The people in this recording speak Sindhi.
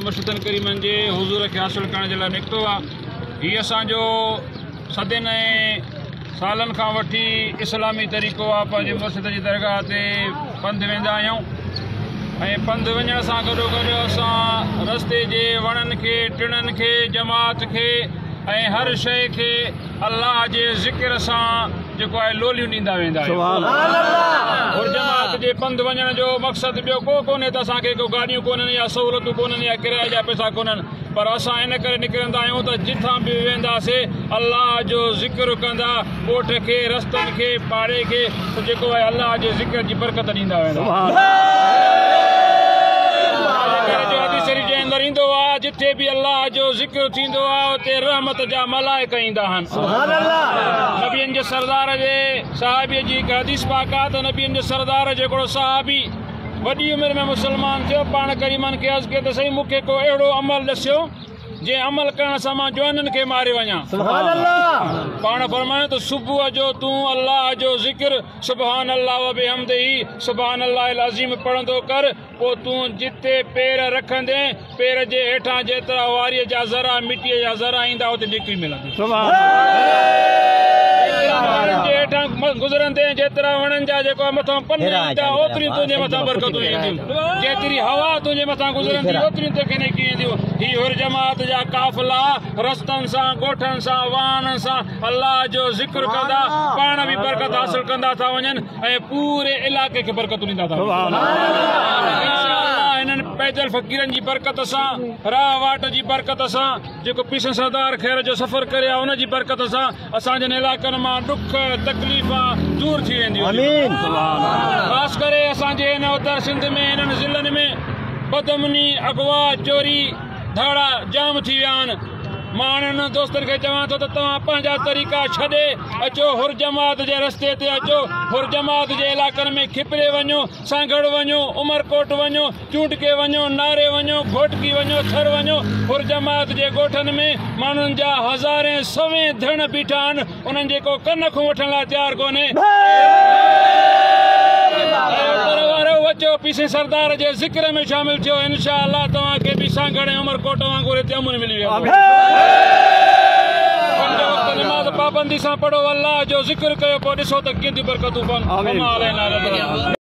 مرشدن ڪريمن جي حضور کي حاصل ڪرڻ جي لاء نڪتو آ. هي اسان جو صدين ۽ سالن کان وٺي اسلامي طريقو آ، پنهنجي مرشد جي درگاهه تي پنڌ ويندا آهيون ۽ پنڌ وڃڻ سان گڏو گڏ اسان رستي جي وڻن کي، ٽڻن کي، جماعت کي ۽ هر شيء کي الله جي ذڪر سان جيڪو آهي لوليون ڏيندا ويندا آهيون. حر جماعت جي پنڌ وڃڻ جو مقصد ٻيو ڪو ڪونهي ته اسان کي ڪو گاڏيون ڪونهن يا سهولتون ڪونهن يا ڪرائي جا پئسا ڪونهن، پر اسان ان ڪري نڪرندا آهيون ته جتان به وينداسي الله جو ذڪر ڪندا، ڳوٺ کي، رستن کي، پاڙي کي ته جيڪو آهي الله جي ذڪر جي برڪت ڏيندا ويندا. جو حديث شريف جي اندر ايندو آهي، جتي به الله جو ذڪر ٿيندو آهي اتي رحمت جا ملائڪ ايندا آهن. نبين جي سردار جي صحابي جي هڪ حديث پاڪ آهي ته نبين جي سردار جو هڪڙو صحابي وڏي عمر ۾ مسلمان ٿيو، پاڻ ڪريمن کي عرض ڪيو ته سائين مون کي ڪو اهڙو عمل ڏسيو جنهن عمل ڪرڻ سان مان جوانن کي ماري وڃان. پاڻ فرمايو ته صبح جو تون الله جو ذڪر سبحان الله وبحمده سبحان الله العظيم پڙهندو ڪر، پوء تون جتي پير رکندين پير جي هيٺان جيترا واريء جا ذرا، مٽيء جا ذرا ايندا اتي نيڪي ملندي. جيترا وڻن جي هيٺان گذرندين، جيترا وڻن جا جيڪو مٿان پن ايندا اوتريون تنهنجي مٿان برڪتون اينديون. جيتري هوا تنهنجي مٿان گذرندي اوتريون توکي نيڪيون اينديون. هي حر جماعت جا قافلا رستن سان، ڳوٺن سان، واهڻن سان الله جو ذڪر ڪندا پاڻ به برڪت حاصل ڪندا ٿا وڃن ۽ پوري علائقي کي برڪتون ڏيندا ٿا وڃن. انشاء الله هنن پيدل فقيرن جي برڪت سان، راهه واٽ جي برڪت سان، جيڪو پيسن سردار خير جو سفر ڪري آ ان جي برڪت سان اسان جن علائقن مان ڏک تڪليف دور ٿي وينديون. خاص ڪري اسان جي هن اتر سنڌ ۾ هنن ضلعن ۾ بدامني، اغوا، چوري، ڌاڙا جام ٿي ويا آهن. مان هاڻي انهن دوستن کي چوان ٿو ته توهان پنهنجا طريقا ڇڏي اچو، حر جماعت جي رستي تي اچو، حر جماعت جي علائقن ۾ کپري وڃو، سانگهڙ وڃو، عمرڪوٽ وڃو، چونڊڪي وڃو، ناري وڃو، گهوٽڪي وڃو، ٿر وڃو. حر جماعت جي ڳوٺن ۾ ماڻهن جا هزارين سوين ڌڻ بيٺا آهن، انهن جي ڪو ڪن کون وٺڻ لاء تيار ڪونهي. اتر وارو اچو، پيسين سردار جي ذڪر ۾ شامل ٿيو، انشاء الله توهان کي به سانگهڙ ۽ عمرڪوٽ وانگر هتي امن ملي ويندو. پنج وقت نماز پابندي سان پڙهو، الله جو ذڪر ڪيو، پوء ڏسو ته ڪيئن ٿيون برڪتون پون. وما علينا الا البلاغ.